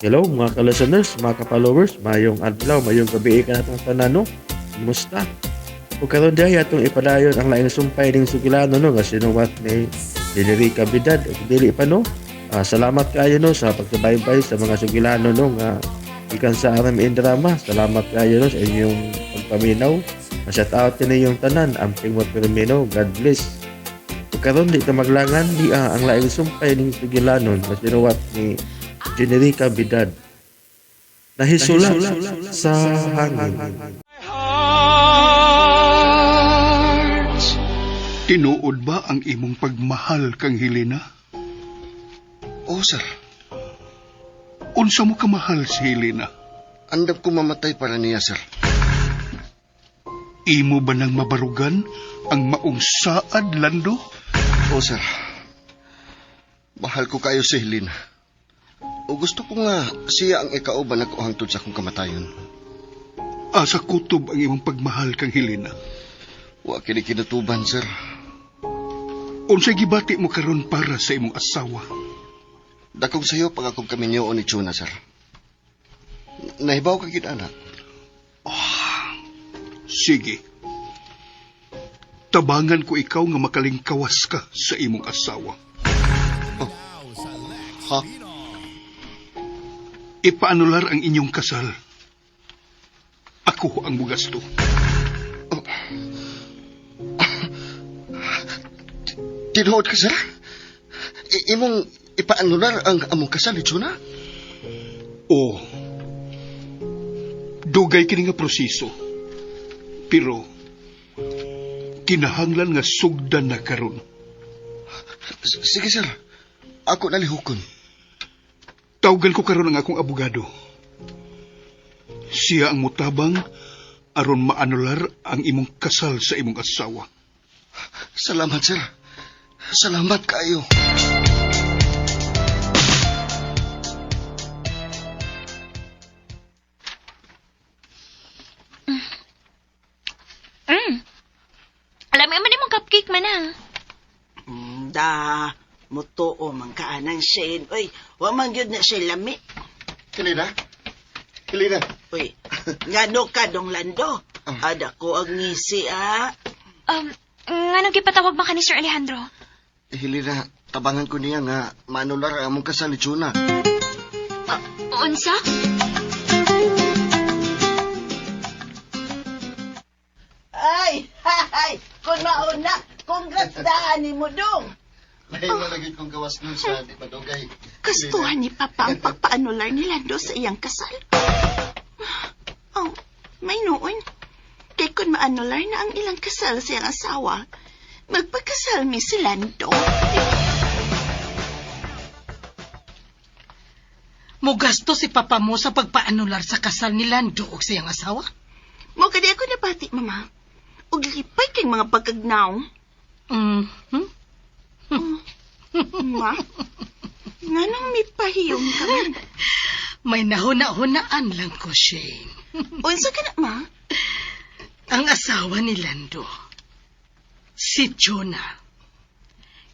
Hello mga ka-listeners, mga ka-followers, mayong adlaw, mayong gabi ka natong tanan no. Kumusta? Ug karon diay atong ipadayon ang laing sumpay ning sugilano no nga sinuwat ni Generica Bidad ug dili pa no. Salamat kaayo no sa pagsubaybay sa mga sugilano no nga gikan sa RMN Drama. Salamat kaayo no sa inyong pagpaminaw. Shout out kini yung tanan, amping mo pirmino. God bless. Ug karon di ta maglangan di ang laing sumpay ning sugilanon nga sinuwat ni Generica Bidad. Nahisula sa hangin. Tinuod ba ang imong pagmahal kang Helena? Oh, sir. Unsa mo kamahal si Helena? Andam ko mamatay para niya, sir. Imo ba nang mabarugan ang maong saad, Lando? Oh, sir. Mahal ko kayo si Helena. O gusto ko nga siya ang ikauban ako hangtod sa akong kamatayon. Asa kutob ang imong pagmahal kang Helena? Wa kini kinutuban, sir. Unsay gibati mo karon para sa imong asawa? Dakong sayo pag akong kaminyoon ni Chuna, sir. Nahibaw ka gid, anak. Sige. Tabangan ko ikaw nga makalingkawas ka sa imong asawa. Oh. Ha? Ipaanular ang inyong kasal. Ako ang mugasto. Oh. Tinuod ka, sir? Imong ipaanular ang among kasal ni Chuna? Oo. Dugay kini nga proseso. Pero kinahanglan nga sugdan na karon. Sige, sir. Ako nalihukon. Tawgan ko karon ang akong abogado. Siya ang mutabang aron maanular ang imong kasal sa imong asawa. Salamat, sir. Salamat kayo. Alam mo man imong cupcake man ah. Da, mutuo man kaanan Shane. Uy, wa man gyud na siya lami. Helena? Helena? Uy, ngano ka dong Lando? Ada ko ang ngisi ah. Nganong gipatawag ba ka ni Sir Alejandro? Helena, tabangan ko niya nga maanular ang among kasal ni Chuna. Unsa? Ay, hay, kung mauna, congrats daan ni mo dong. Mahimo lagi kong gawas nun sa di madugay. Kastuhan ni Papa ang pagpaanular ni Lando sa iyang kasal. Oh, may noon. Kay kung maanular na ang ilang kasal sa iyang asawa, magpakasal mi si Lando. Mugasto si papa mo sa pagpaanular sa kasal ni Lando og siyang asawa? Mo kadi ako nabati, Mama. Og lipay kay mga pagkagnaw. Mm-hmm. Ma, nganong may pahiyong ka man? May nahuna-hunaan lang ko, Shane. Unsa ka na, Ma? Ang asawa ni Lando, si Jonah.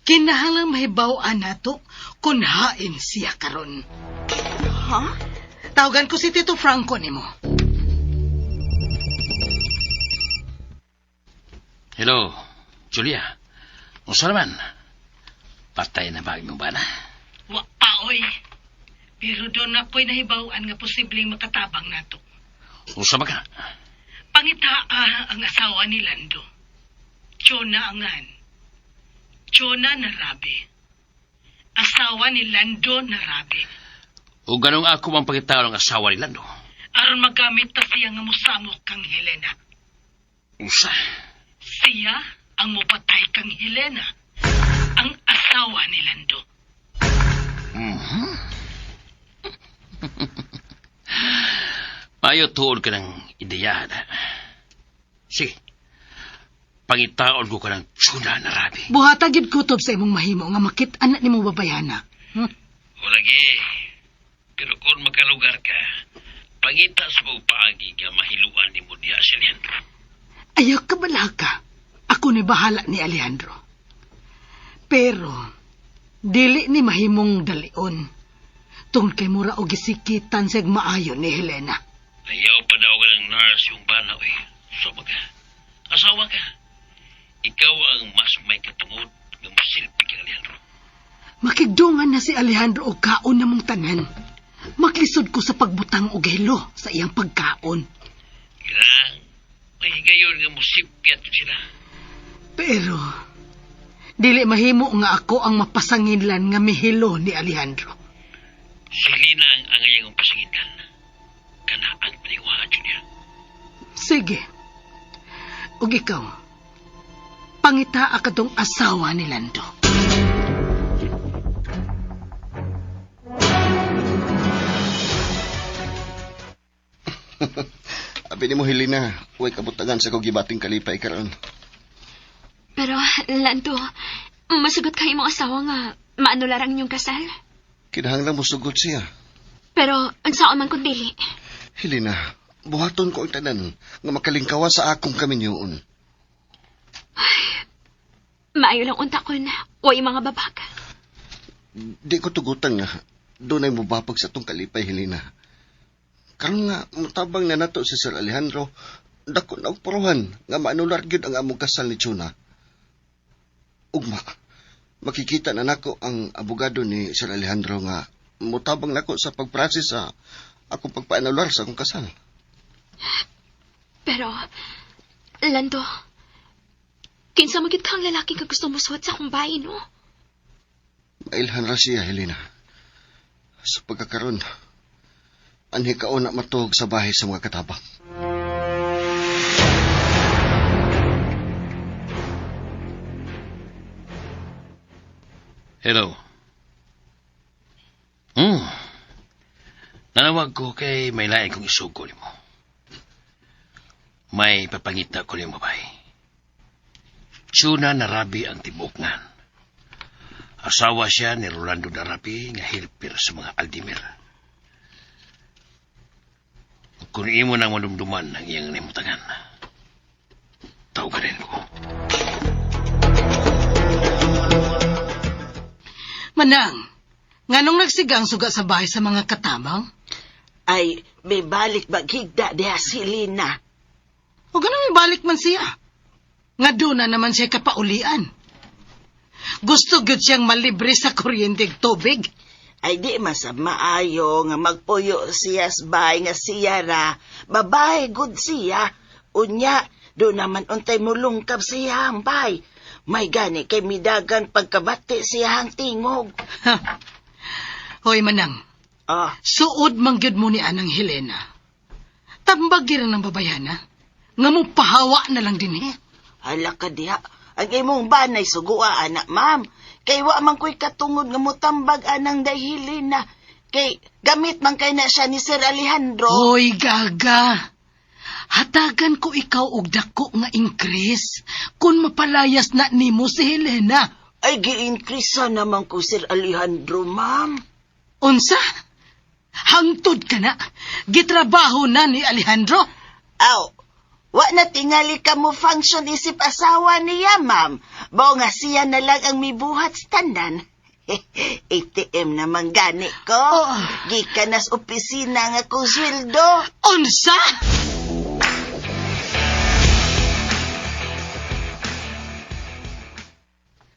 Kinahanglang mahibaw-an nato kung hain siya karon. Ha? Tawagan ko si Tito Franco nimo. Hello, Julia. Unsa naman? Patay na ba imong bana? Wa pa, oy. Pero doon ako'y nahibaw-an nga posibleng makatabang nato. Unsa ba ka? Pangitaa ang asawa ni Lando. Jonah angan. Jonah Narabi. Asawa ni Lando Narabi. O ganong ako ang pangitao ng asawa ni Lando? Aron magamit ta siya nga mosamok kang Helena. Unsa? Siya ang mopatay kang Helena. Ang asawa ni Lando. Mm-hmm. Mayo tuod ka ng ideya na. Sige. Pangitaon ko ka ng Jonah Narabi. Buhata gid kutob sa imong mahimo nga makit-an nimo babayana. Lagi. Pero kung makalugar ka, pangita sa paagi ka mahiluan ni mo diya si Alejandro. Ayaw ka balaka. Ako ni bahala ni Alejandro. Pero, dili ni mahimong dalion. Tungod kay mura og gisikitan siyag maayo ni Helena. Ayaw pa daw ka ng nurse yung banaw eh. So ka. Asawa ka. Ikaw ang mas may katungod nga musilpi kang Alejandro. Makigdungan na si Alejandro og kaon na mong tanan. Maklisod ko sa pagbutang og hilo sa iyang pagkaon. Ilang, may higayon nga musilpi at sila. Pero, dili mahimo nga ako ang mapasanginlan nga mihilo ni Alejandro. Si Lina ang angayang ang pasanginlan. Kana ang paniwaan, Junior. Sige. Ug ikaw, pangita ka tong asawa ni Lando. Abi nimo Helena, uy kabutagan sa kog gibating kalipay karon. Pero, Lando, masugot ka imong asawa nga maanular ang inyong kasal. Kinahanglan mo sugot siya. Pero, unsaon man kung dili. Helena, buhaton ko ang tanan nga makalingkawa sa akong kaminyoon. Maayo lang unta kon way mga babag. Di ko tugutan nga dunay mobapag sa atong kalipay, Helena. Karon nga mutabang na nato si Sir Alejandro, dako na og puruhan nga maanular gyud ang among kasal ni Chuna. Ugma, makikita na nako ang abogado ni Sir Alejandro nga mutabang nako sa pagprocess sa akong pagpaanular sa akong kasal. Pero, Lando, kinsa man gyud kang lalaki ka gusto mosuwat sa akong bahay, no? Mailhan ra siya, Helena. Sa pagkakaroon, anhi kaon na matuog sa bahay sa mga katabang. Hello. Nanawag ko kay may lain kong isugo nimo. May papangita ko niyang babae. Tsuna Narabi ang tibok ngan. Asawa siya ni Rolando Narabi nga helper sa mga Aldemir. Kung imo nang madumduman ang iyang nahimutangan, tawagan ko. Manang, nganong nagsigang suga sa bahay sa mga katamang? Ay, may balik maghigda diha si Lina. O ganun may balik man siya. Nga doon na naman siya kapaulian. Gusto gyud siyang malibre sa kuryente ug tubig. Ay di man sa maayo nga magpuyo siya sa bahay nga siya ra. Babae gud siya. Unya, do naman untay mulungkab siya ang bahay. May gani kay midagan pagkabati siya ang tingog. Ha. Hoy Manang, Ah, suod man gyud mo ni Anang Helena. Tambag gira ng babayana. Nga mo pahawa na lang din eh. hala ka diha. Ang imong banay sugua anak ma'am. Kay wa man ko'y katungod nga mutambag anang dahilin na. Kay gamit man kay na siya ni Sir Alejandro. Hoy gaga. Hatagan ko ikaw og dako nga increase kung mapalayas na nimo si Helena. Ay gi-increase naman ko Sir Alejandro ma'am. Unsa? Hangtod ka na. Gitrabaho na ni Alejandro. Aw, wa na tingali ka mo function isip asawa niya, ma'am. Bao nga siya na lang ang mibuhat sa tanan. ATM naman gani ko. Oh. Gikan nas opisina nga kong sweldo. Unsa?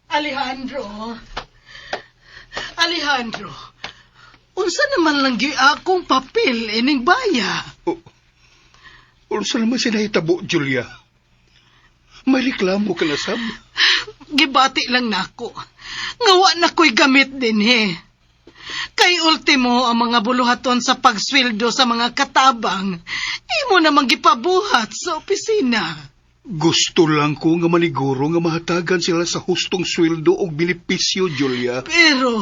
Alejandro. Alejandro. Unsa naman lang gyud akong papel ining baya? Unsa naman sila hitabo, Julia? May reklamo ka na, Sab. Gibati lang nako. Nga wa na ko'y gamit din eh. Kay ultimo ang mga buluhaton sa pagsweldo sa mga katabang, imo namang gipabuhat sa opisina. Gusto lang ko nga maniguro nga mahatagan sila sa hustong sweldo og benepisyo, Julia. Pero,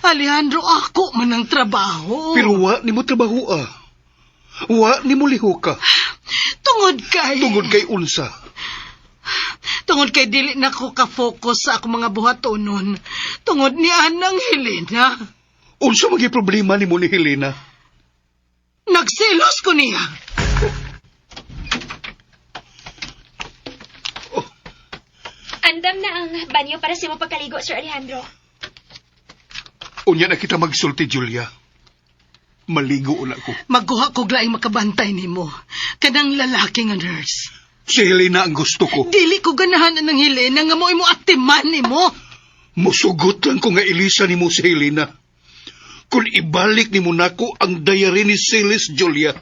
Alejandro, ako man ang trabaho. Pero wa nimo trabaho ah. Wa nimo lihoka. Tungod kay... Tungod kay unsa. Tungod kay dili na ko ka-focus sa akong mga buhatonon. Tungod ni Anang Helena. Unsa magi problema nimo ni Helena? Nagselos ko niya. Andam na ang banyo para sa imo pagkaligo, Sir Alejandro. Unya na kita magsulti, Julia. Maligo na ko. Magkuha ko laing makabantay nimo. Kanang lalaki nga nurse. Si Helena ang gusto ko. Dili ko ganahan ng Helena nga mo imo atiman nimo. Musugot lang ko nga Elisa nimo si Helena. Kung ibalik nimo nako ang diary ni Celis, Julia.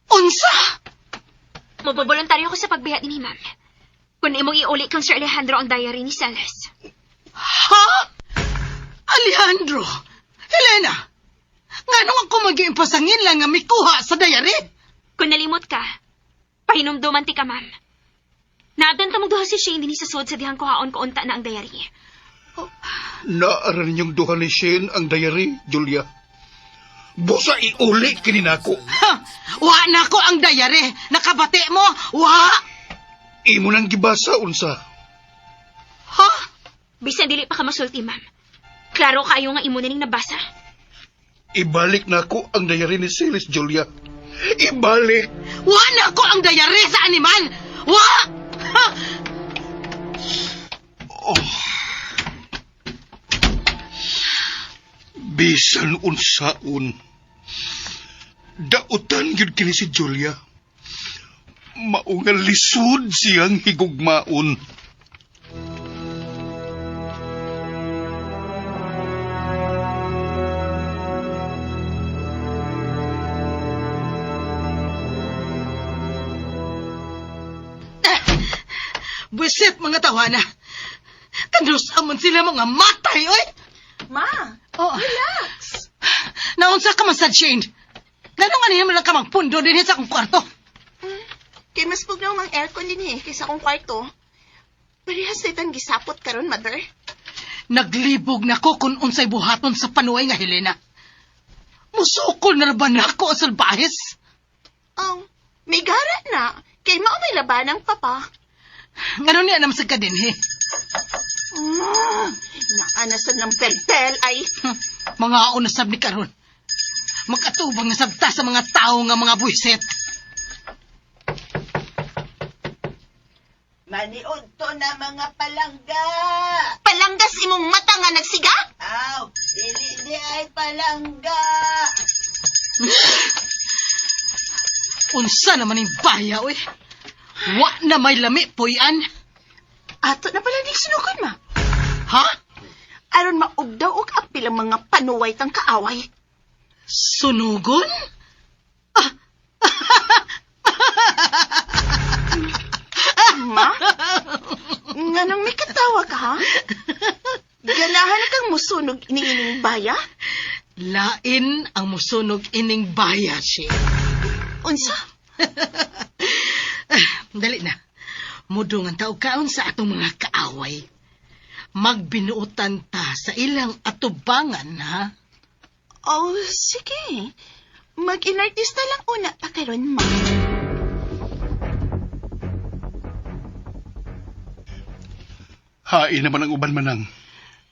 Unsa? Mababoluntaryo ko sa pagbihat ni ma'am. Kung imong iuli kang Sir Alejandro ang diary ni Celes. Ha? Alejandro! Helena! Ngano ako mag-iimpasangin lang nga mikuha sa diary? Kung nalimot ka, pahinumduman ti ka, ma'am. Naabdan ka duha si Shane dinhi sa sud sa dihang kuhaon ko unta na ang diary. Naaran niyong duha ni Shane ang diary, Julia. Busa iuli kini nako. Ha? Wa na ko ang diary. Nakabati mo? Wa! Imo nang gibasa unsa. Ha? Bisan dili pa ka masulti, ma'am. Klaro kayo nga imo na ning nabasa. Ibalik nako ang diary ni Celis, Julia. Ibalik! Wa na ko ang diary sa animal! Wa! Ha? Bisan unsaon. Dautan gyud kini si Julia. Mao nga lisod siyang higugmaon. Buset mga tawana. Kanus amon sila mga matay, oy! Ma, Oh. relax. Naunsa ka man sad, Shane? Nganong anihin mo lang ka magpundo din sa akong kwarto? Kay mas pugnaw ang aircon din eh, kaysa akong kwarto. Parehas sa itang gisapot karon, mother. Naglibog na ko kung unsay buhaton sa panuay nga Helena. Musukol na ba nako ang salbahes? Oh, may gara na. Kay mao may labanang papa. Ngano niya naman sa kadinhi? Ah, naanasad ng bel-bel ay. Mga una sab ni karon. Makatubang na sabta sa mga tao nga mga buwiset. Maniud to na mga palangga. Palanggas imong mata nga nagsiga? Aw, dili di ay palangga. Unsa naman yung baya, oy. Wa na may lami, puyan. Ato na pala ning sunugon, ma. Ha? Aron maugdaw og apil ang mga panuway tang kaaway. Sunugon? Ma? Nganong may katawa ka, ha? Ganahan na kang musunog iniining baya? Lain ang musunog ining baya, siya. Unsa? Dali na. Mudungan ta og kaon sa atong mga kaaway. Magbinuotan ta sa ilang atubangan, ha? Oh, sige. Mag-inartista lang una pa karon, ma. Hain naman ang uban manang.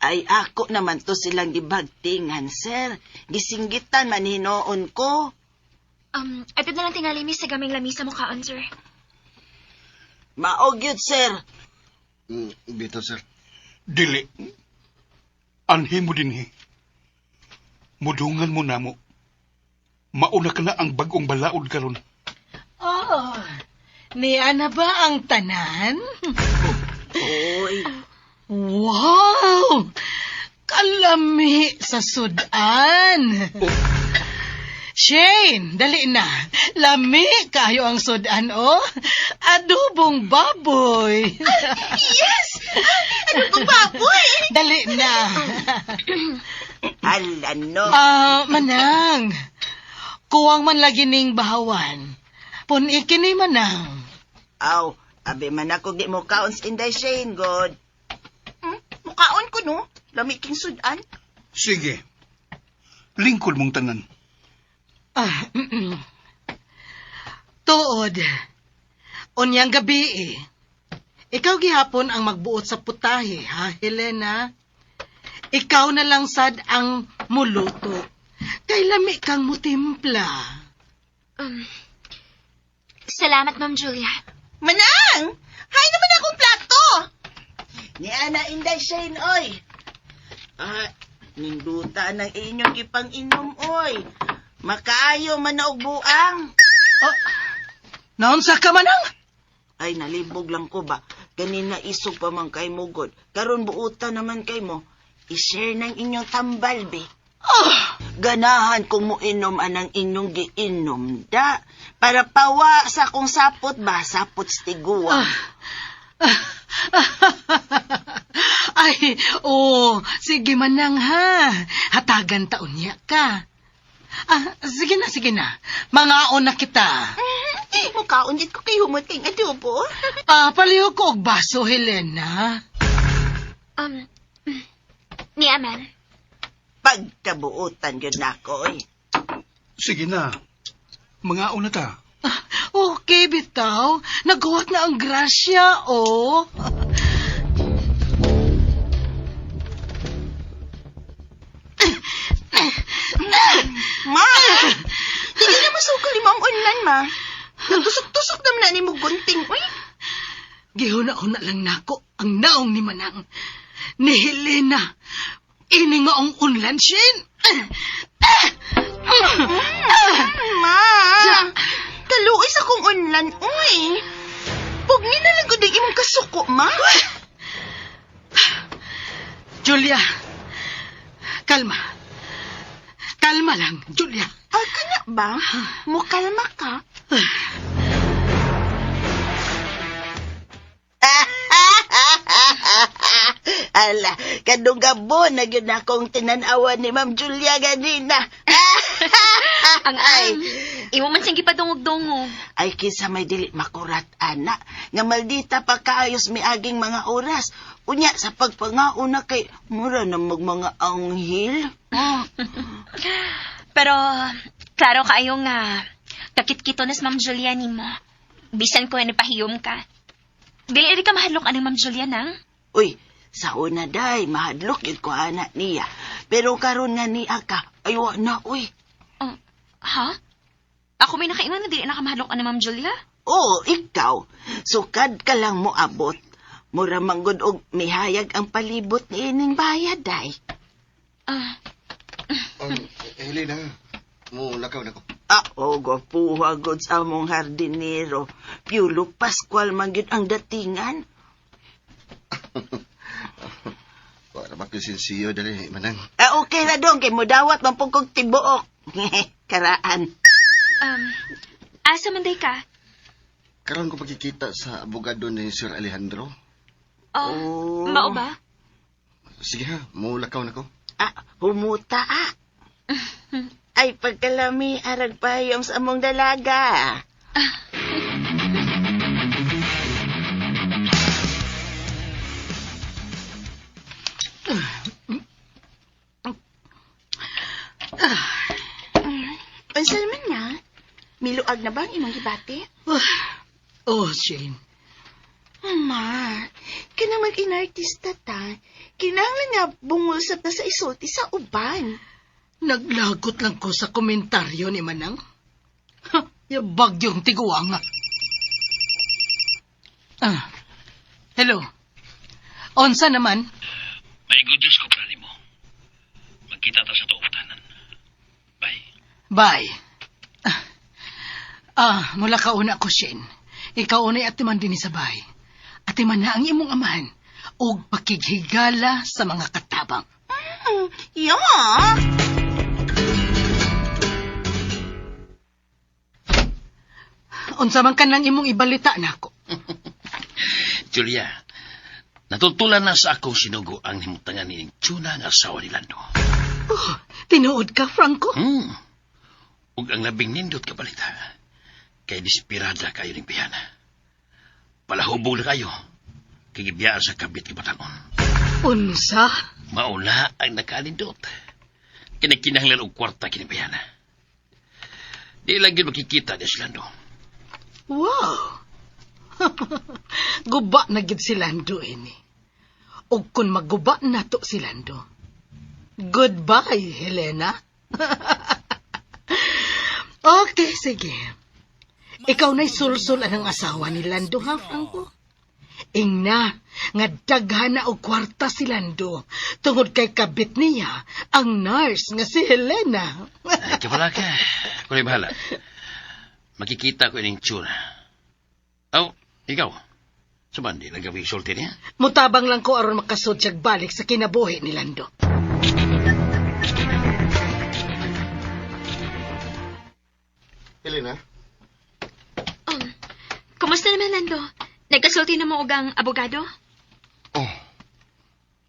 Ay ako naman to silang gibagtingan, sir. Gisinggitan man hinoon ko. Atid na lang tingali mi sa gaming lamisa mo kaon, sir. Mao gyud, sir. Bitaw, sir. Dili. Anhi mo dinhi. Mudungan mo namo. Mauna ka na ang bagong balaod karon. Oh, niya na ba ang tanan? Oy, Wow! Kalami sa sudan. Shane, dali na. Lami kayo ang sudan, oh. Adobong baboy. Yes! Ano ba, baboy? Dali na. ala no. Ah, manang. Kuwang man lagi ning bahawan. Pun-iki ni manang. Aw, abi man ako di mo kaon sa Inday Shane, god. Mukaon ko, no? Lami king sudan. Sige. Lingkod mong tanan. Ah, mm-mm. Tuod. Unyang gabi eh. Ikaw gihapon ang magbuot sa putahe, ha, Helena? Ikaw na lang sad ang muluto. Kay lami kang mutimpla. Um, salamat, Ma'am Julia. Manang! Hay naman akong plato! Ni ana Inday Shane, oy. Ah, ninduta ng inyong gipang-inom, oy. Makaayo man na og buang. Oh, naunsa ka manang? Ay, nalibog lang ko ba? Ganina isog pa man kay mo, God. Karon buutan naman kay mo. I-share ng inyong tambal, be. Oh, Ganahan kong muinom anang inyong giinom, da. Para pawa sa akong sapot ba? Sapot sa tiguang. Ay, oh, sige manang ha. Hatagan taon niya ka. Ah, sige na, sige na. Mangaon na kita. Mukhaon dit ko kay humot kay adobo. Ah, paliho ko og baso, Helena. Um, niya man. Pagkabuutan yun nako, oy. Sige na. Mga una ta. Ah, okay, bitaw. Nagawa na ang grasya, oh. Ma! Dili na masukol ni Ma'am Unlan, ma. Nagtusok-tusok naman na ni mo gunting, uy. Gihuna-huna lang nako ang naong ni Manang. Ni Helena. Ini nga ang unlan, Shane. Ma! Kaluoy sa kong unlan, uy. Pugni na lang gud ang imong kasuko, ma. Julia, kalma. Kalma lang, Julia. Ah, kana ba? Mukalma ka? Ala, kadong gabon na gyud akong tinanawan ni Ma'am Julia ganina. Ang Ay. ang. Imo man siyang gipadungog-dungog. Ay kinsa may dili makurat ana nga maldita pa kaayos miaging mga oras. Unya sa pagpangauna kay mura na mag mga anghel. Pero, klaro kaayo nga, kakitkito na si Ma'am Julia nimo. Bisan ko na pahiyom ka. Dili rin ka mahadlok anang Ma'am Julia nang? Uy, sa una day mahadlok gyud ko ana niya. Pero karon nga niya ka, ay wa na uy. Oh, ha? Ako may nakaingon na dili na ka mahadlok anang Ma'am Julia? Oo, ikaw. Sukad ka lang mo abot. Mura manggod og mihayag ang palibot ni ining bayad day. Ah, Helena, mo lakaw na ko. Ah, oh, gwapuha gud sa among hardinero. Piolo Pascual man gyud ang datingan. Para makisinsiyo dali, Manang. Ah, okay na dong kay mudawat man pud kog tibuok. Karaan. um, asa man day ka? Karon ko pagkikita sa abogado ni Sir Alejandro. Oh, Oh. mao ba? Sige ha, mo lakaw na ko. Ah, humuta ah. Ay, pagkalami, arag payong sa among dalaga. Unsa man nga? Miluag na ba ang imong gibati? Oh, Shane. Ma, kanang mag-inartista ta, kinahanglan nga bungol sa ta sa isulti sa uban. Naglagot lang ko sa komentaryo ni Manang. Ha, yung bagyong tiguang. Ah, hello. Onsa naman? May good news ko para nimo. Magkita ta sa tuong tanan. Bye. Bye. Ah, ah, mula ka una ko, Shane. Ikaw una'y atiman din sa bahay. Atiman na ang imong amahan og pakighigala sa mga katabang. Yeah. Unsa man kanang imong ibalita nako. Julia, natutulan na sa akong sinugo ang himutangan ni Tuna nga asawa ni Lando. Oh, tinuod ka, Franco? Ug ang labing nindot ka balita, kay desperada kayo ning biyana. Palahubog na kayo, kay gibiyaan sa kabit kabatanon. Unsa? Mauna ang nakalindot. Kinakinahanglan og kwarta kini biyana. Di lang gyud makikita ni si Lando. Wow! Guba na gid si Lando ini. Og kun magguba na to si Lando. Goodbye, Helena. Okay, sige. Ikaw na'y sulsul ang asawa ni Lando, ha, Franco? Ingna, nga daghan na og kwarta si Lando tungod kay kabit niya ang nurse nga si Helena. Ay, kabala ka. Kulay bahala. Makikita ko ining tsura. Aw, ikaw. Suman, di lang gabi sulti niya. Mutabang lang ko aron makasud siyag balik sa kinabuhi ni Lando. Helena? Kumusta naman, Lando? Nagkasulti na mo og ang abogado? Oh.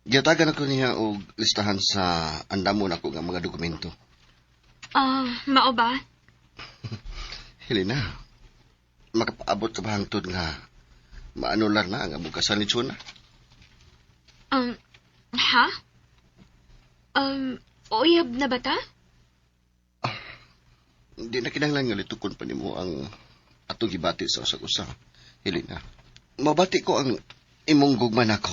Giyatagan ako niya og listahan sa andamon ako nga mga dokumento. Ah, mao ba? Helena, makapaabot ka ba hangtod nga maanular na ang among kasal ni Chuna? Ha? Uyab na ba ta? Hindi na kinahanglan nga litukon pa nimo ang atong gibati sa usag-usa. Helena, mabati ko ang imong gugma nako.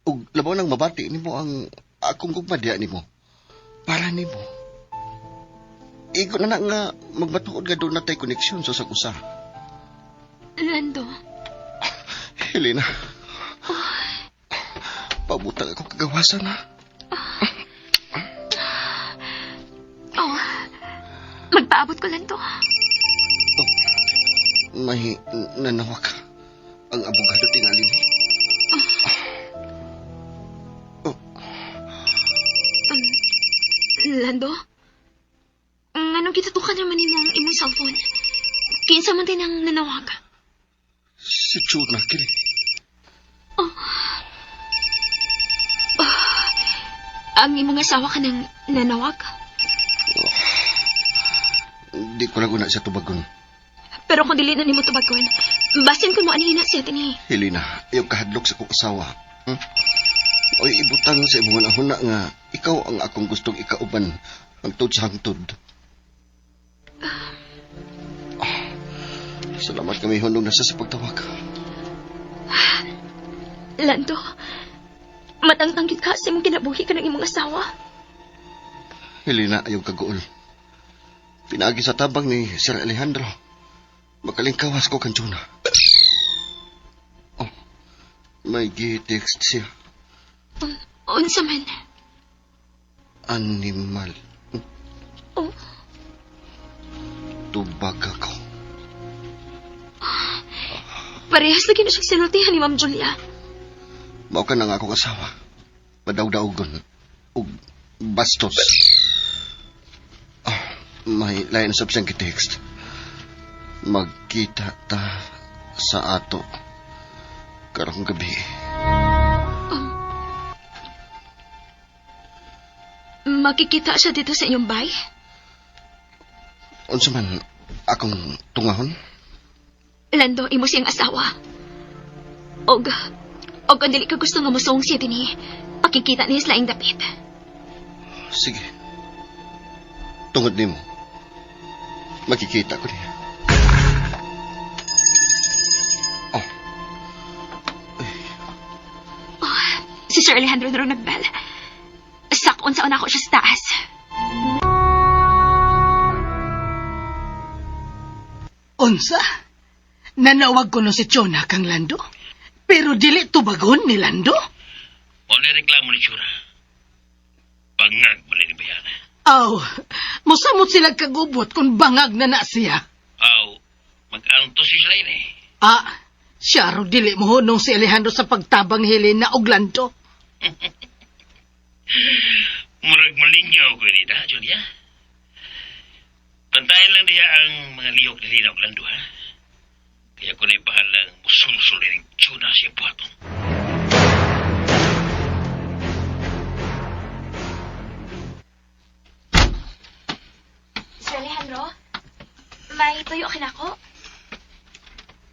Ug labaw nang mabati nimo ang akong gugma diha nimo. Para nimo. Igo na na nga magmatuod nga doon natay koneksyon sa usag-usa. Lando, Helena. Pabutang ako kagawasan ha. oh, magpaabot ko, Lando. May nanawag ang abogado tingali ni. Oh, Lando? Nganong gitutukan naman nimo ang imong cellphone? Kinsa man din ang nanawag? Si Chuna, kini. Ang imong asawa ka nang nanawag? Di ko lang una sa tubagon. Pero kung dili na nimo tubagon, basin ko mo anihin na siya tini. Helena, ayaw kahadlok sa kong asawa. Hmm? Oy, ibutang sa imong hunahuna nga ikaw ang akong gustong ikauban hangtod sa hangtod. Ah, salamat kami hunong nasa sa pagtawag. Lando, matangtanggit ka sa imong kinabuhi ka ng imong asawa. Helena, ayaw kaguol. Pinaagi sa tabang ni Sir Alejandro. Makalingkawas ko kan Jonah. Oh, may gi-text siya. Unsa man? Animal. Oh. Tubag ako. Parehas lagi na siyang sinultihan ni Ma'am Julia. Mao ka na nga akong asawa. Madawdawgon. Ug bastos. Ah, may lain sab siyang gi-text. Magkita ta sa ato. Karong gabi. Makikita siya dito sa inyong bay? Unsa man akong tungahon? Lando, imo siyang asawa. Og, og kung dili ka gusto nga mosong siya dinhi, pakikita niya sa laing dapit. Sige. Tungod nimo. Makikita ko niya. Oh, Si Sir Alejandro na raw nagbell. Sakon sa una ko siya sa taas. Unsa? Nanawag ko no si Chona kang Lando? Pero dili tubagon ni Lando? O na reklamo ni Chura. Bangag mo ni Bayana. Aw, musamot sila kagubot kung bangag na na siya. Aw, mag-antos siya ini. Ah, siya ro dili mo hunong si Alejandro sa pagtabang ni Helena og Lando. Murag malinyaw ko dito, ha, Julia? Bantayan lang diya ang mga lihok ni Lina og Lando, ha? Kaya ko na bahalang musulsul ng tuna siya buhaton. Sir Alejandro, may tuyo ka na ako?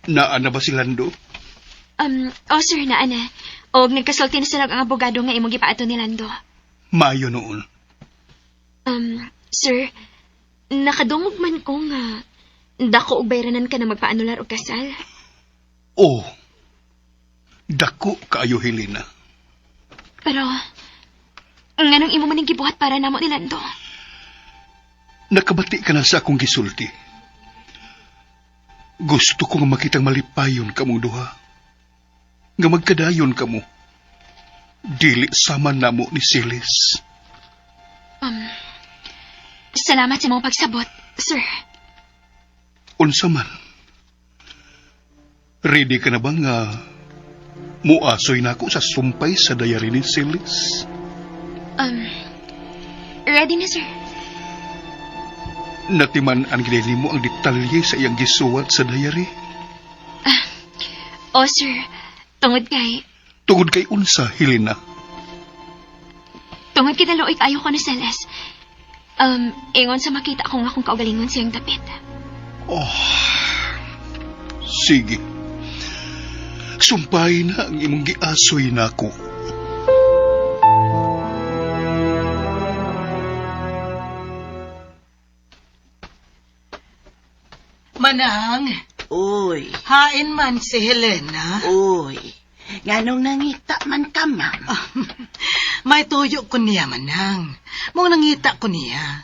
Naa na ba si Lando? Oh sir, naa na. Og nagkasulti na sila ang abogado nga imong gipaato ni Lando. Mayo noon. Sir, nakadungog man ko nga dako og bayranan ka na magpaanular og kasal. Oh, dako kaayo Helena. Pero, nganong imo man ning gibuhat para namo ni Lando? Nakabati ka na sa akong gisulti. Gusto ko nga makitang malipayon kamong duha. Nga magkadayon kamo. Dili sama namo ni Silis. Salamat sa imong pagsabot, sir. Unsa man. Ready ka na ba nga muasoy nako sa sumpay sa diary ni Silis? Ready na, sir. Natiman ang ginili mo ang detalye sa iyang gisuwat sa diary. Oh, sir. Tungod kay, Tungod kay unsa, Helena. Tungod kay naluoy kaayo ko ni Celeste. Ingon sa makita ko nga akong kaugalingon siyang dapit. Oh, sige. Sumpay na ang imong giasoy nako. Manang, Uy, hain man si Helena. Uy. Nganong nangita man ka, ma'am? May tuyo ko niya, Manang. Mong nangita ko niya.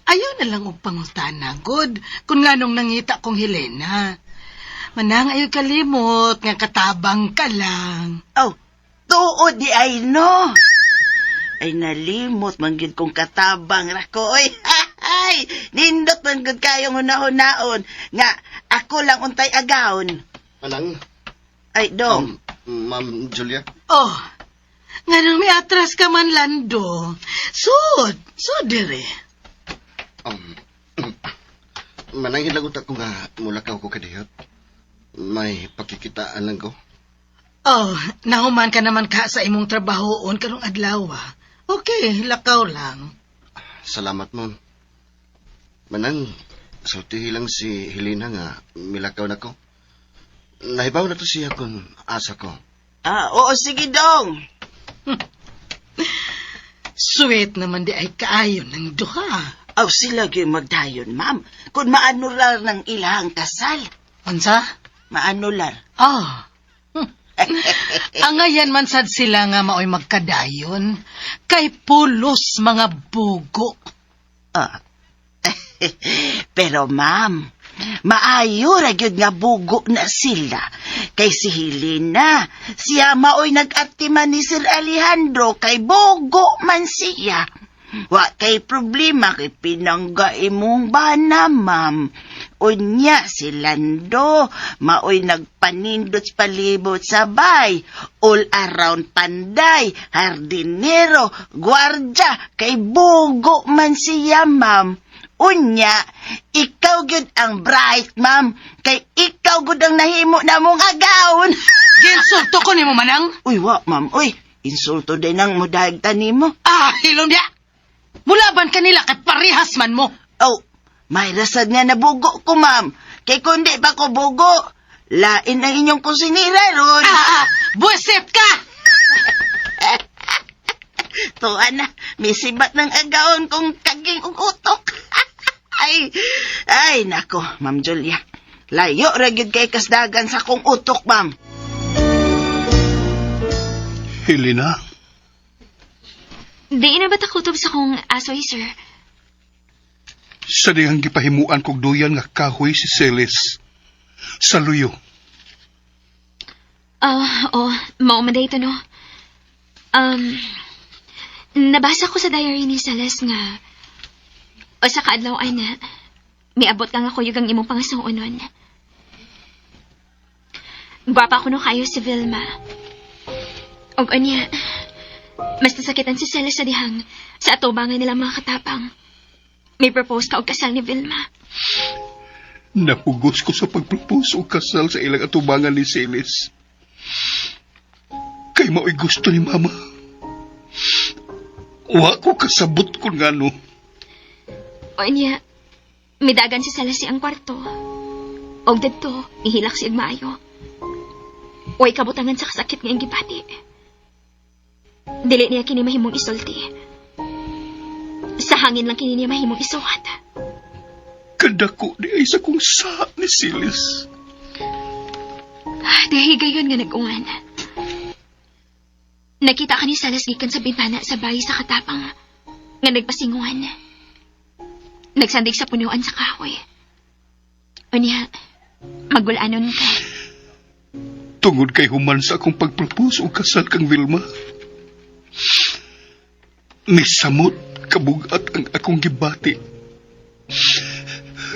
Ayaw na lang og pangutana, good, kung nganong nangita kong Helena. Manang, ayaw kalimot, nga katabang ka lang. Oh, tuod di ay no. Ay nalimot man gyud kong katabang ra ko. Oy, ay, nindot man gyud kayong hunahon-naon nga ako lang untay agawon. Manang, Ay, dong. Ma'am Julia. Oh, nganong may atras ka man, Lando. Sud, sud dire. Manang hilagot ako nga mulakaw ko kadiyot. May pakikitaan lang ko. Oh, nahuman ka naman ka sa imong trabahoon karong adlaw. Ah. Okay, lakaw lang. Salamat, ma'am. Manang, sultihi lang si Helena nga milakaw na ko. Nahibaw na to siya kung asa ko. Ah, oo, sige, dong. Sweet naman di ay kaayo ng duha. Aw, sila gyud magdayon, ma'am. Kung maanular ng ilang kasal. Unsa? Maanular. Oh. Angayan man sad sila nga maoy magkadayon kay pulos mga bugo. Ah. Pero ma'am, maayo ra gyud nga bugo na sila. Kay si Helena, siya maoy nag-atiman ni Sir Alejandro kay bugo man siya. Wa kay problema kay pinangga imong bana, ma'am. Unya si Lando, maoy nagpanindot sa palibot sa bay. All around panday, hardinero, gwardya, kay bugo man siya, ma'am. Unya, ikaw gyud ang bright, ma'am. Kay ikaw gyud ang nahimo na mong agawon. Ginsulto ko nimo manang. Uy, wa, ma'am. Uy, insulto din ang mudagta nimo. Ah, hilom niya. Mulaban kanila kay parehas man mo. Oh, may rasad nga nabugo ko, ma'am. Kay kundi pa ko bugo, lain ang inyong kusinira ron. Ah, ah, buwisit ka! Tuwa na, may sibat ng agaon kong kaging ug utok. Ay, ay, nako, Ma'am Julia. Layo ra gyud kay kasdagan sa kong utok, ma'am. Helena, Di na ba takutob sa kong asoy, sir? Sa dihang gipahimuan kog duyan nga kahoy si Celis. Sa luyo. Ah, oh, mao man ito, no? Nabasa ko sa diary ni Celeste nga o sa kaadlaw ay na miabot ka nga kuyog ang imong pangasuonon. Gwapa ko no kayo si Vilma. Og unya, mas nasakitan si Celeste sa dihang sa atubangan nilang mga katapang. May propose ka og kasal ni Vilma. Napugos ko sa pagpropose og kasal sa ilang atubangan ni Celis. Kay mao'y gusto ni Mama. Wa ko kasabot kung ngano. O niya, midagan si Celeste ang kwarto. Og didto, ihilak siya maayo. Way kabutangan sa kasakit nga iyang gibati. Dili niya kini mahimong isulti. Sa hangin lang kini niya mahimong isuwat. Kadako di ay sa kong sa ni Celis. Dahil gayon nga nag-ungan. Nakita ka ni Celeste gikan sa bintana sa bahay sa katapang nga nagpasinguan. Nagsandig sa punuan sa kahoy. Unya, magulanon ka. Tungod kay human sa akong pagpropose og kasal kang Vilma. Nisamot kabugat ang akong gibati.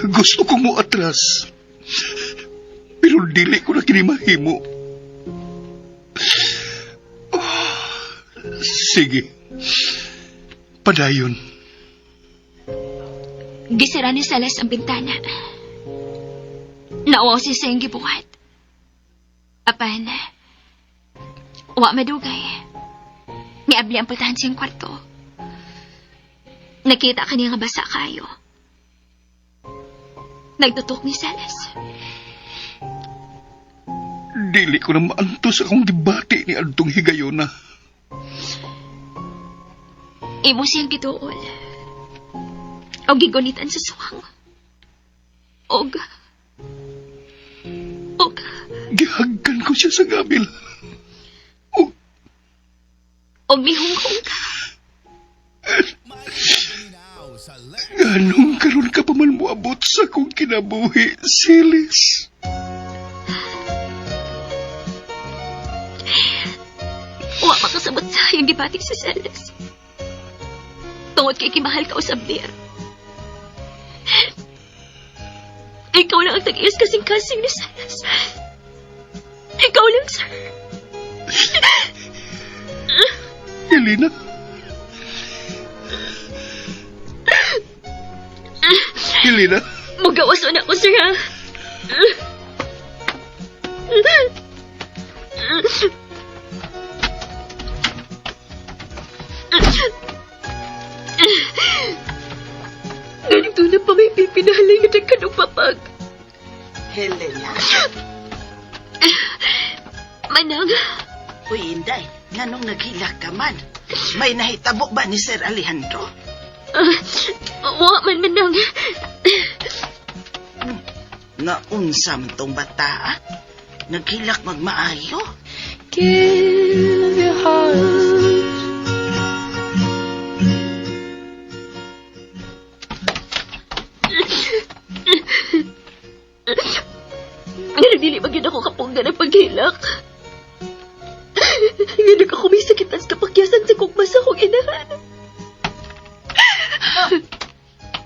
Gusto ko mo atras. Pero dili ko na kini mahimo. Oh, sige. Padayon. Gisira ni Celeste ang bintana. Nauwaw siya sa iyang gibuhat. Apan, wa madugay. Niabli ang pultahan siyang kwarto. Nakita kaniya nga basa kayo. Nagtutok ni Celeste. Dili ko na maantos akong gibati ni adtong higayona. Imo siyang gituol. O gigunitan sa suwang. Og Gihagkan ko siya sa gabil. Og mihunghong ka. Ganong karon ka pa man moabot sa akong kinabuhi, Silis. Wa makasabot sa iyong gibati sa Celeste. Tungod kay kimahal ka usab niya. Ikaw lang ang tag-iis kasing-kasing ni Celeste. Ikaw lang, sir. Elena. Elena. Mugawas na ako, sir, ha? Ganito na pa may pipinahalay nga dagkan og papag. Helena. Manang, Uy, Inday, nganong naghilak ka man? May nahitabo ba ni Sir Alejandro? Wa man, Manang. Naunsa man tong bata, ah? Naghilak magmaayo? Give your heart. Nga dili ba gyud ako kapunggan ang paghilak? Nga ako may sakitan sa kapakyasan sa kugma sa akong inahan.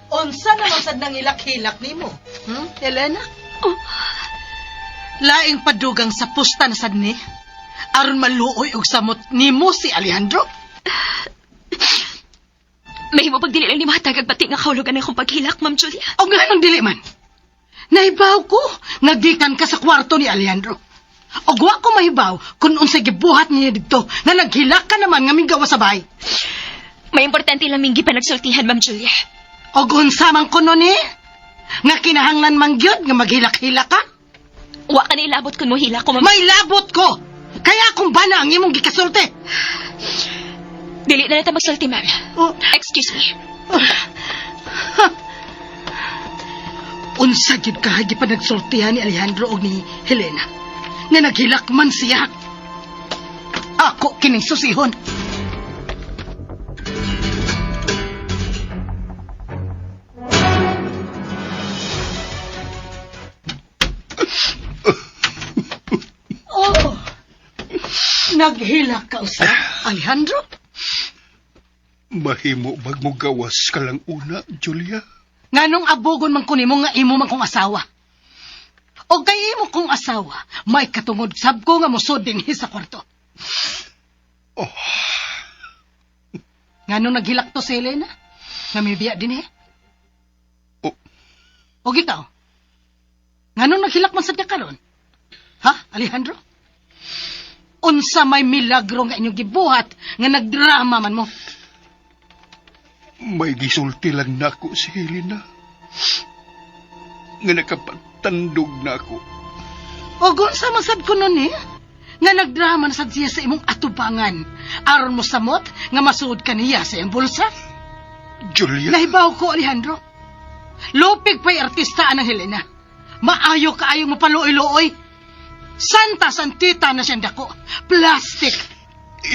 Unsa naman sad nang ilak-hilak nimo? Elena? Oh. Laing padugang sa pusta na sad ni. Aron maluoy og samot nimo si Alejandro. Mahimo pag dili lang ni mahatag ag bati nga kahulugan ang akong paghilak, Ma'am Julia. O nga nang dili man. Nahibaw ko nga gikan ka sa kwarto ni Alejandro. Og wa ko mahibaw kung unsay gibuhat niya didto nga naghilak ka naman nga migawa sa bahay. May importante lang minggi pa nagsultihan, Ma'am Julia. Og unsa man kuno ni? Nga kinahanglan man gyud nga maghilak-hilak ka? Wa ka na ilabot kun mo hilak ko, Ma'am. May labot ko. Kaya akong bana ang imong gikasulti. Dili na nata magsulti, ma'am. Oh. Excuse me. Unsa gyud ka gipanagsultihan ni Alejandro og ni Helena nga naghilak man siya. Ako kining susihon. Oh. Naghilak ka usa, Alejandro? Mahimo bag mo gawas ka lang una, Julia? Nganong abogon man ko nimo nga imo man kong asawa. O kay imo kong asawa, may katungod sab ko nga mosud dinhi sa kwarto. Oh. Nganong naghilak to si Elena? Nga may biya dinhi? Oh. O ikaw? Nganong naghilak man sad ka karon? Ha, Alejandro? Unsa may milagro nga inyong gibuhat nga nagdrama man mo? May gisulti lang nako si Helena. Nga nakapatandog nako. O unsa man sad ko nun eh? Nga nagdrama na sad siya sa imong atubangan. Aron mo samot nga masuod ka niya sa iyang bulsa. Julia. Nahibaw ko, Alejandro. Lupig pa'y artista ang Helena. Maayo kaayo mo paluoy-luoy. Santa Santita na siyang dako. Plastic.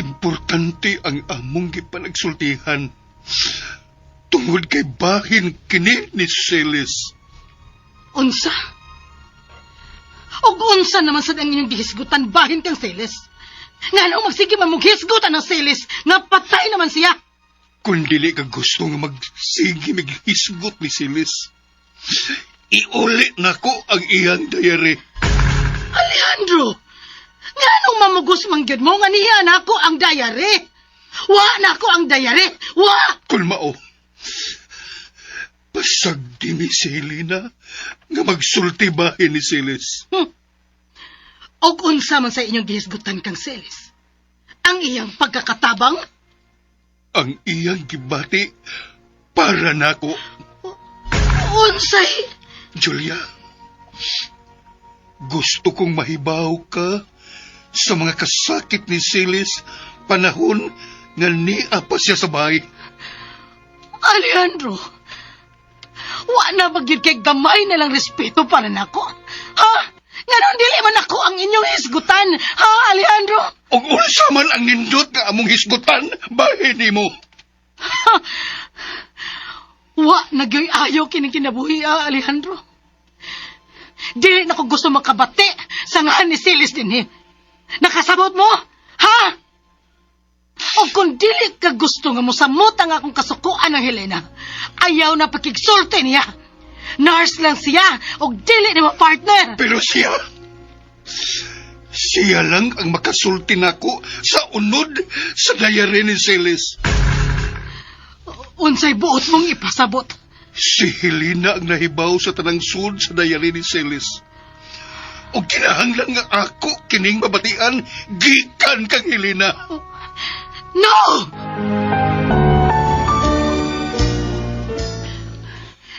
Importante ang among gipanagsultihan. Tungod kay bahin kini ni Celis. Unsa? Og unsa naman sad ang inyong gihisgutan bahin kang Celes? Nganong magsige man mong hisgutan ang Celes nga patay naman siya? Kung dili ka gusto nga magsige mig-hisgot ni Silis, iuli na ko ang iyang diary. Alejandro! Nganong mamugos man gyud mo nga niya nako ang diary? Wa nako ang diary! Wa! Kung mao, pasagdi ni si Helena nga magsulti bahin ni Silis. Og unsa man sa inyong gihisgutan kang Celes? Ang iyang pagkakatabang? Ang iyang gibati para nako. Unsay? Julia, gusto kong mahibaw ka sa mga kasakit ni Silis panahon nga niya pa siya sa bahay. Alejandro, wa na ba gyud kay gamay na lang respeto para nako? Ha? Nganong dili man ako ang inyong hisgutan, ha, Alejandro? Og unsa man ang nindot nga among hisgutan, bahin nimo. Wa na gyud ayo kining kinabuhi, ah, Alejandro. Dili na ko gusto makabati sa ngalan ni Silis dinhi. Nakasabot mo? Ha? O kung dili ka gusto nga mosamot ang akong kasukuan ng Helena, ayaw na pakigsulti niya. Nurse lang siya, og dili nimo partner. Pero siya, siya lang ang makasulti nako sa unod sa diary ni Silis. Unsay buot mong ipasabot? Si Helena ang nahibaw sa tanang sud sa diary ni Silis. O kinahanglan nga ako kining mabatian gikan kang Helena. No!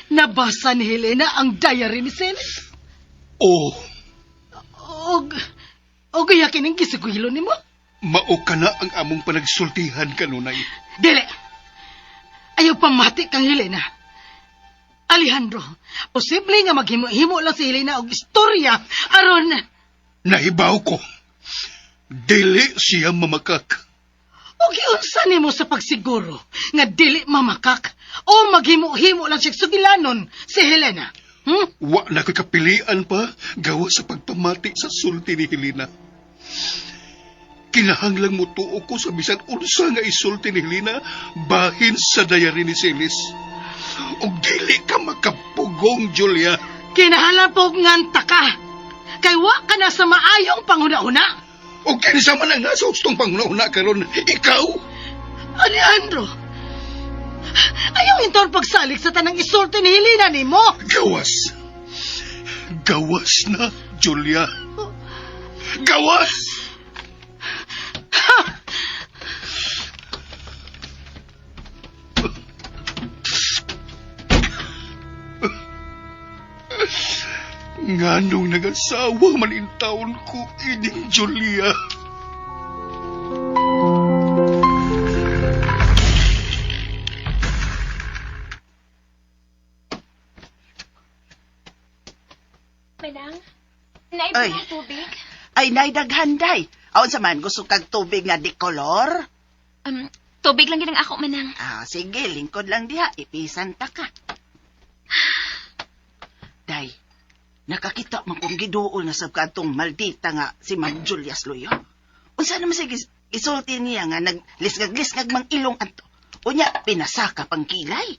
Nabasa ni Helena ang diary ni Celis. Oh, Og iya kining gisiguhilo nimo? mao ka na ang among panagsultihan kanunay. Dili. Ayaw pamati kang Helena. Alejandro, posible nga maghimo-himo lang si Helena og istorya aron Nahibaw ko. Dili siya mamakak. og giunsa nimo sa pagsiguro nga dili mamakak o maghimo-himo lang siya sugilanon si Helena. Wa na ko'y kapilian pa gawa sa pagpamati sa sulti ni Helena. Kinahanglang mutuo ko sa bisan unsa nga isulti ni Helena bahin sa diary ni Celis. Og dili ka makapugong, Julia. Kinahanglan po nganta ka. Kay wa ka na sa maayong panghuna-huna. Og kinsa man ang nasa hustong panghuna-huna karon, ikaw. Alejandro, ayaw inton pagsalig sa tanang isulti ni Helena nimo. Gawas. Gawas na, Julia. Gawas! Nganong nag-asawa man in taon ko ining Julia. Manang, Ay. naibig ang tubig? Ay, nay, daghanday. Aon sa man, gusto kag tubig nga di kolor? Tubig lang yun ang ako, Manang. Ah, sige, lingkod lang diha. Ipisan ta ka. Day, nakakita man kong giduol na sa kadtong maldita nga si Ma'am Julius Luyo. Unsa naman siya gisulti niya nga naglisngag-lisngag mang ilong anto. Unya, pinasaka pang kilay.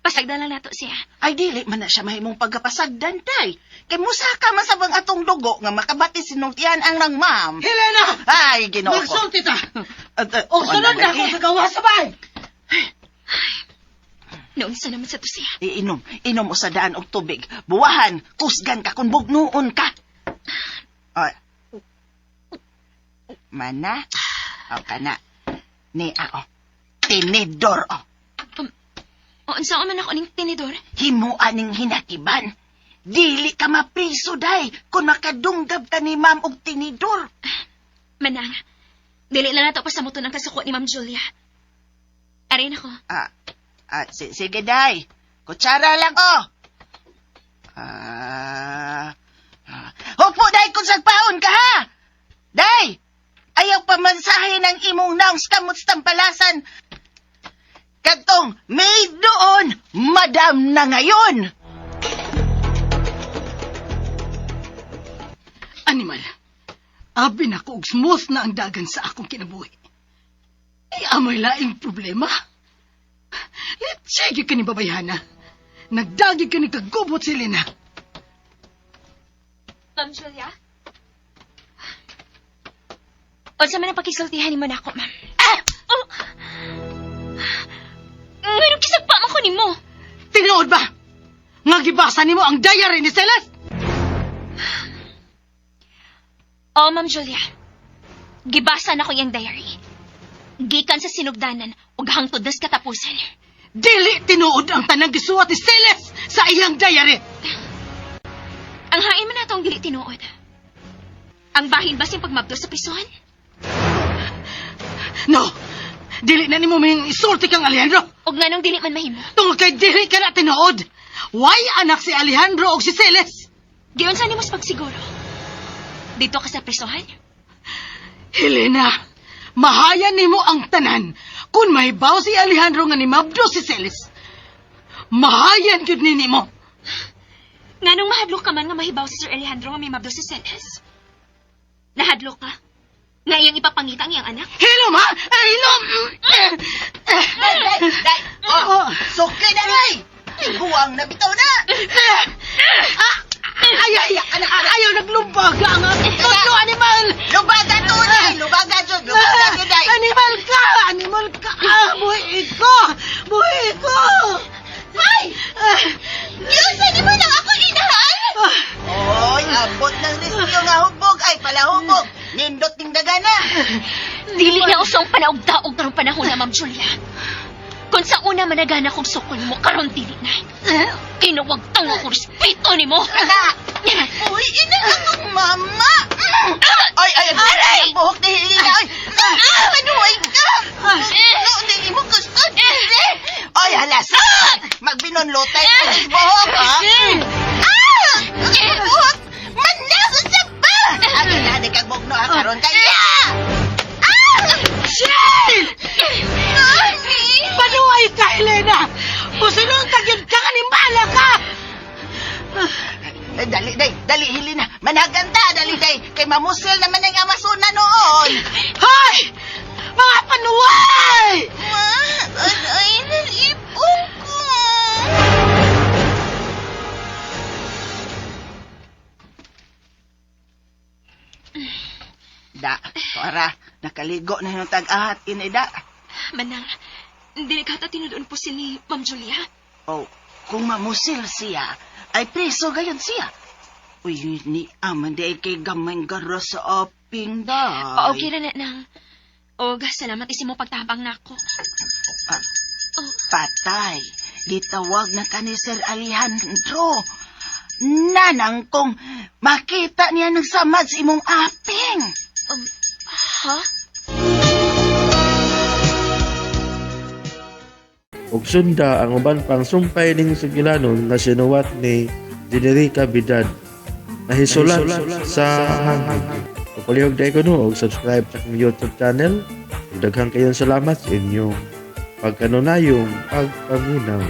Pasagdan lang nato siya. Ay, dili man na siya mahimong pagkapasagdan, day. Kay musaka man sa bang atong dugo nga makabati sinultian ang nang ma'am. Helena! Ay, Ginoo ko. Magsulti ta. At, O sunod na ako sa gawa sa bahay. Noon sa naman sa to siya. Iinom, inom o sa daan og tubig. Buwahan, kusgan ka kung bugnuon ka. O. Mana? O kana. Ni a o. Tinidor o. O, unsa man ako ning tinidor? Himuan ning hinakiban. Dili ka mapriso day kung makadunggab ka ni ma'am og tinidor. Manang, dili lang nato pasamuton ang kasuko ni Ma'am Julia. Arin ako. Ah, ah, sige day. Kutsara lang o. Ah, ah. Hupo day kung sagpaon ka ha. Day, ayaw pamansahe ng imong naong kamot sa tampalasan. Kadtong maid doon, madam na ngayon. Animal, abi na ko og smooth na ang dagan sa akong kinabuhi. Ay, amoy laing problema. Litsige ka ni babayhana. Nagdagi ka ni kagubot si Lina. Ma'am Julia? Unsa man ang pakisultihan nimo nako, ma'am? Ah! Oh! Nganong kisagpa man ko nimo? Tinuod ba? Nga gibasa nimo ang diary ni Celeste? Oh, Ma'am Julia. Gibasa na ko iyang diary. Gikan sa sinugdanan ug hangtod nas katapusan. Dili tinuod ang tanang gisuwat ni Celeste sa iyang diary. Ang hain man nato ang dili tinuod. Ang bahin ba siyang pagmabdo sa prisuhan? No! Dili na nimo may isulti kang Alejandro. Ug nganong dili man mahimo? Tungod kay dili ka na tinuod. Why anak si Alejandro og si Celeste? Giunsa nimo sa pagsiguro? Dito ka sa prisuhan? Helena, mahaya nimo ang tanan kung mahibaw si Alejandro nga nimabdo si Celeste. Mahayan gyud ni nimo. Nganong mahadlok ka man nga mahibaw si Sir Alejandro nga may mabdo si Celeste? Nahadlok ka? Nga iyang ipapangita ang iyang anak? Hilom ha! Ay, hilom! Day, day, day. Oh, sukli na day. Ay, buwang na bitaw na. Ay, ay, ay, ayaw naglubaga ang akong tudlo, animal! Lubaga to, day. Lubaga jud, lubaga jud, day. Animal ka! Animal ka! Ah, buhi ko! Buhi ko! Ay! Yun, sa mo lang ako inahan! Oy, abot ng rescue nga hubog. Ay, palahubog. Nindot ning dagana. Dili na usong panaog-daog karong panahon na, Ma'am Julia. Kung sa una managana kong sukol mo, karon dili na. Kinuwagtang ako respeto nimo. Uy, ina akong mama! Ay, ay, ay, ang buhok ni Helena. Ay, Manuhay ka! No, di mo gusto, dili! Ay, halas. Magbinonlotay ka ng buhok, ha? Ah! Ang buhok! Manako sa ba! Ang ina, kag bugno, ha, karon kaya. Ah! Shane! Mami! Panuay ka, Helena! Pusulong ka gyud ka animala ka! Eh, dali, day, dali, Helena. Managanta, dali, day. Kay mamusil naman ang Amazona noon. Hoy! Mga panuay! Ma, aray, nalipong ko! Da, para, nakaligo na yung tag-ahat, inida. Manang, dili ka ta tinudoon po si ni Ma'am Julia. Oh, kung mamusil siya, ay preso gayon siya. Uy, ni aman di ay kay gamay gara sa aping day. Okay ra na nang. Og salamat isi mo pagtabang nako. Ah, patay. Gitawag na ka ni Sir Alejandro. Nanang kung makita niya ng samad sa imong aping. Ha? Ug sunda ang uban pang sumpay ning sugilanon nga sinuwat ni Generica Bidad. Nahisulat sa hangin. Pagpalihog dahil ko no, og subscribe sa akong YouTube channel. Ug daghang kayong salamat sa inyong pagkanunayong pagpaminaw.